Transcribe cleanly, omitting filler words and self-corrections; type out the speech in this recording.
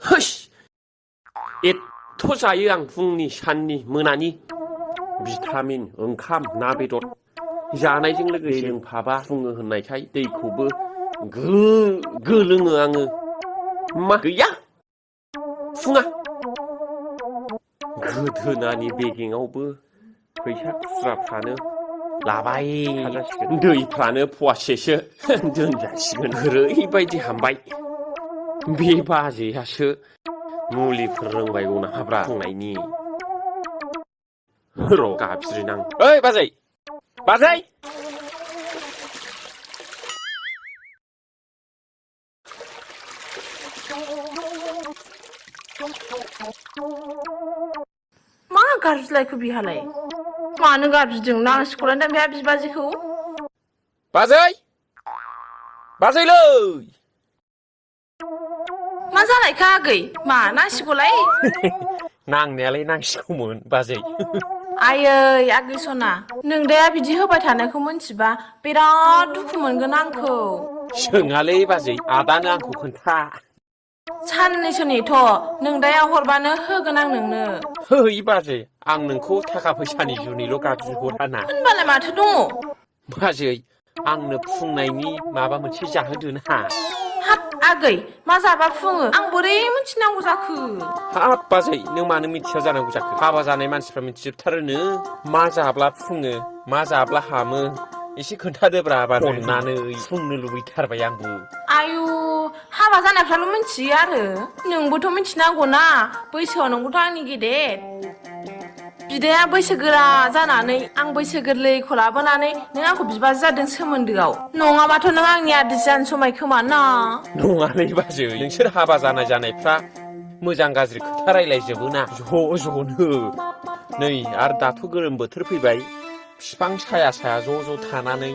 होस एथ' जायो आं फुंनि साननि मोनानि भिटामिन ओंखाम ना बेदर जानायजों लोगोसे लोंफाबा फुङो होननायखाय दैखौबो गो लोङो आङो मा गैया फुङा गोदोनानि बेगेङावबो फैसा खुस्राफ्रानो लाबाय थाजासिगोन दैफ्रानो फवासेसो दोनजासिगोन ओरैबायदि हामबाय बे बाजैयासो मुलिफोर रोंबायगौ नामाब्रा फुंनायनि र' गाबज्रिनां ओइ बाजै बाजै मा गाबज्रिलायखो बिहालाय मानो गाबज्रिदों नांसिखौलाय दा बिहा बिबाजैखौ बाजै बाजैलै मा जालायखो आगै मा नांसिगौलाय नांनायालाय नांसिगौमोन बाजै आयै आगै सना नोंदाया बिदि होबाय थानायखौ मोनथिबा बिराद दुखु मोनगोन आंखौ सोङालै बाजै आदानो आंखौ खोन्था साननैसो नेथ' नोंदाया हरबानो होगोन आं नोंनो है बाजै आं नोंखौ थाखा फैसानि जुनैल' गाबज्रिहराना होनबालाय माथो दङ बाजै आंनो फुंनायनि माबा मोनसे जाहोदो ना हाब आगै मा जाबा फुङो आं बोरै मिथिनांगौ जाखो हाब बाजै नों मानो मिथिया जानांगौ जाखो हाबा जानाय मानसिफ्रा मिथिजोबथारोनो मा जाब्ला फुङो मा जाब्ला हामो एसे खोन्थादोब्रा बाजै अननानै फुंनो लुबैथारबाय आंबो आयु हाबा जानायफ्राल' मिथियो आरो नोंबोथ' मिथिनांगौना बैसोआव नोंबोथ' आंनि गेदेर बिदाया बैसो गोरा जानानै आं बैसो गोरलैखौ लाबोनानै नों आंखौ बिबाजै जादों सोमोन्दोआव नङाबाथ' नों आंनि आद्रि जानो समाय खोमा ना नङालै बाजै नोंसोर हाबा जानायफ्रा मोजां गाज्रि खोथा रायलायजोबो ना ज'नो नै आरो दाथ' गोलोम बोथोर फैबाय बिफां साया ज' थानानै